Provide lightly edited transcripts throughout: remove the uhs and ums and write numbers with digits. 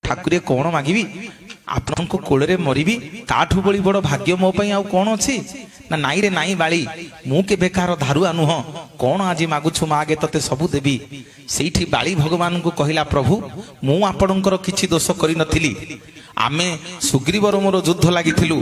ଠାକୁରେ, କଣ ମାଗିବି? ଆପଣଙ୍କ କୋଳରେ ମରିବି, ତାଠୁ ବଳି ବଡ ଭାଗ୍ୟ ମୋ ପାଇଁ ଆଉ କଣ ଅଛି? ନା, ନାଇଁ ରେ ନାଇଁ ବାଳି, ମୁଁ କେବେ କାହାର ଧାରୁଆ ନୁହଁ। କଣ ଆଜି ମାଗୁଛୁ ମାଗେ, ତତେ ସବୁ ଦେବି। ସେଇଠି ବାଳି ଭଗବାନଙ୍କୁ କହିଲା, ପ୍ରଭୁ, ମୁଁ ଆପଣଙ୍କର କିଛି ଦୋଷ କରିନଥିଲି। ଆମେ ସୁଗ୍ରୀବର ମୋର ଯୁଦ୍ଧ ଲାଗିଥିଲୁ।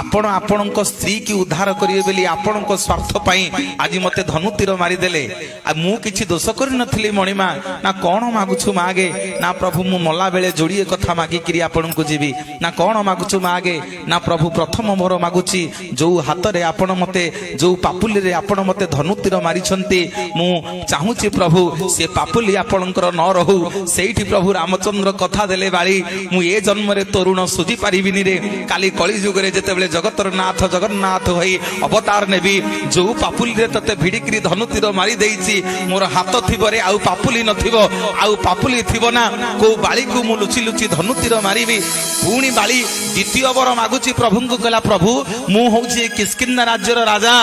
ଆପଣ ଆପଣଙ୍କ ସ୍ତ୍ରୀ କି ଉଦ୍ଧାର କରିବେ ବୋଲି ଆପଣଙ୍କ ସ୍ୱାର୍ଥ ପାଇଁ ଆଜି ମତେ ଧନୁତୀର ମାରିଦେଲେ। ଆଉ ମୁଁ କିଛି ଦୋଷ କରିନଥିଲି ମଣିମା। ନା, କଣ ମାଗୁଛୁ ମାଗେ? ନା ପ୍ରଭୁ, ମୁଁ ମଲା ବେଳେ ଯୋଡ଼ିଏ କଥା ମାଗିକିରି ଆପଣଙ୍କୁ ଯିବି। ନା, କଣ ମାଗୁଛୁ ମାଗେ? ନା ପ୍ରଭୁ, ପ୍ରଥମ ମୋର ମାଗୁଛି, ଯୋଉ ହାତରେ ଆପଣ ମତେ, ଯୋଉ ପାପୁଲିରେ ଆପଣ ମତେ ଧନୁତୀର ମାରିଛନ୍ତି, ମୁଁ ଚାହୁଁଛି ପ୍ରଭୁ, ସେ ପାପୁଲି ଆପଣଙ୍କର ନ ରହୁ। ସେଇଠି ପ୍ରଭୁ ରାମଚନ୍ଦ୍ର କଥା ଦେଲେ, ବାଳି, ମୁଁ ଏ ଜନ୍ମରେ ତୋ ଋଣ ସୁଝି ପାରିବିନି ରେ। କାଲି କଳି ଯୁଗରେ ଯେତେବେଳେ ଜଗତର ନାଥ ଜଗନ୍ନାଥ ହୋଇ ଅବତାର ନେବି, ଯୋଉ ପାପୁଲିରେ ତତେ ଭିଡିକିରି ଧନୁତୀର ମାରି ଦେଇଛି, ମୋର ହାତ ଥିବରେ, ଆଉ ପାପୁଲି ନଥିବ। ଆଉ ପାପୁଲି ଥିବ ନା, କୋଉ ବାଳିକୁ ମୁଁ ଲୁଚି ଲୁଚି ଧନୁତୀର ମାରିବି? ପୁଣି ବାଳି ଦ୍ୱିତୀୟ ବର ମାଗୁଛି ପ୍ରଭୁଙ୍କୁ। କହିଲା, ପ୍ରଭୁ, ମୁଁ ହଉଛି ଏ କିଷ୍କିନ୍ଦା ରାଜ୍ୟର ରାଜା।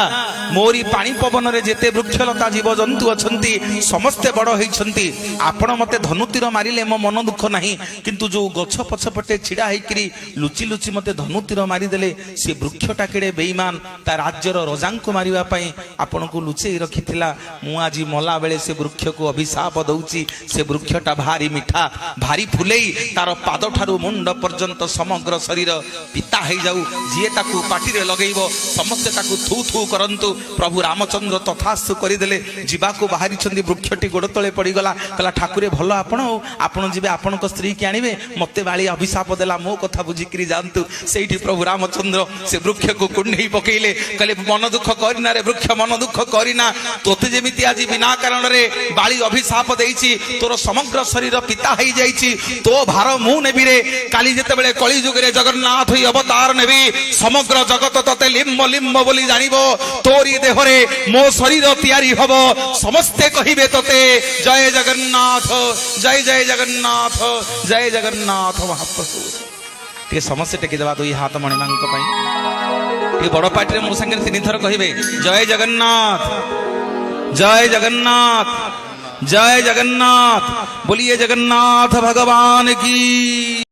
ମୋରି ପାଣି ପବନରେ ଯେତେ ବୃକ୍ଷଲତା ଜୀବଜନ୍ତୁ ଅଛନ୍ତି, ସମସ୍ତେ ବଡ ହେଇଛନ୍ତି। ଆପଣ ମତେ ଧନୁତୀର ମାରିଲେ ମୋ ମନ ଦୁଃଖ ନାହିଁ, କିନ୍ତୁ ଯୋଉ ଗଛ ପଛପଟେ ଛିଡା ହେଇକିରି ଲୁଚି ଲୁଚି ମତେ ଧନୁତୀର ମାରିଦେଲେ, ସେ ବୃକ୍ଷଟା କେଡ଼େ ବେଇମାନ, ତା ରାଜ୍ୟର ରଜାଙ୍କୁ ମାରିବା ପାଇଁ ଆପଣଙ୍କୁ ଲୁଚେଇ ରଖିଥିଲା। ମୁଁ ଆଜି ମଲା ବେଳେ ସେ ବୃକ୍ଷକୁ ଅଭିଶାପ ଦଉଛି। ସେ ବୃକ୍ଷଟା ଭାରି ମିଠା, ଭାରି ଫୁଲେଇ, ତାର ପାଦ ଠାରୁ ମୁଣ୍ଡ ପର୍ଯ୍ୟନ୍ତ ସମଗ୍ର ଶରୀର ପିତା ହେଇଯାଉ। ଯିଏ ତାକୁ ପାଟିରେ ଲଗେଇବ, ସମସ୍ତେ ତାକୁ ଥୁ ଥୁ କରନ୍ତୁ। ପ୍ରଭୁ ରାମଚନ୍ଦ୍ର ତଥାସ୍ତୁ କରିଦେଲେ। ଯିବାକୁ ବାହାରିଛନ୍ତି, ବୃକ୍ଷଟି ଗୋଡ଼ ତଳେ ପଡ଼ିଗଲା। କହିଲା, ଠାକୁରେ, ଭଲ ଆପଣ, ଆଉ ଆପଣ ଯିବେ, ଆପଣଙ୍କ ସ୍ତ୍ରୀ କି ଆଣିବେ। ମତେ ବାଳି ଅଭିଶାପ ଦେଲା, ମୋ କଥା ବୁଝିକିରି ଯାଆନ୍ତୁ। ସେଇଠି ପ୍ରଭୁ ରାମଚନ୍ଦ୍ର ସେ ବୃକ୍ଷକୁ କୁଣ୍ଢେଇ ପକେଇଲେ। କହିଲେ, ମନ ଦୁଃଖ କରିନା ରେ ବୃକ୍ଷ, ମନ ଦୁଃଖ କରିନା। ତୋତେ ଯେମିତି ଆଜି ବିନା କାରଣରେ ବାଳି ଅଭିଶାପ ଦେଇଛି, ତୋର ସମଗ୍ର ଶରୀର ପିତା ହେଇଯାଇଛି, ତୋ ଭାର ମୁଁ ନେବି ରେ। କାଲି ଯେତେବେଳେ କଳି ଯୁଗରେ ଜଗନ୍ନାଥ ହୋଇ ଅବତାର ନେବି, ସମଗ୍ର ଜଗତ ତତେ ଲିମ୍ବ ଲିମ୍ବ ବୋଲି ଜାଣିବ। ତୋରି ଦେହରେ ମୋ ଶରୀର ତିଆରି ହବ। ସମସ୍ତେ କହିବେ ତତେ ଜୟ ଜଗନ୍ନାଥ, ଜୟ ଜୟ ଜଗନ୍ନାଥ, ଜୟ ଜଗନ୍ନାଥ ମହାପ୍ରଭୁ। ଟିକେ ସମସ୍ତେ ଟେକିଦେବା ଦୁଇ ହାତ ମଣିମାଙ୍କ ପାଇଁ। ଟିକେ ବଡ ପାଟିରେ ମୋ ସାଙ୍ଗରେ ତିନି ଥର କହିବେ, ଜୟ ଜଗନ୍ନାଥ, ଜୟ ଜଗନ୍ନାଥ, ଜୟ ଜଗନ୍ନାଥ। बोलिए जगन्नाथ भगवान की।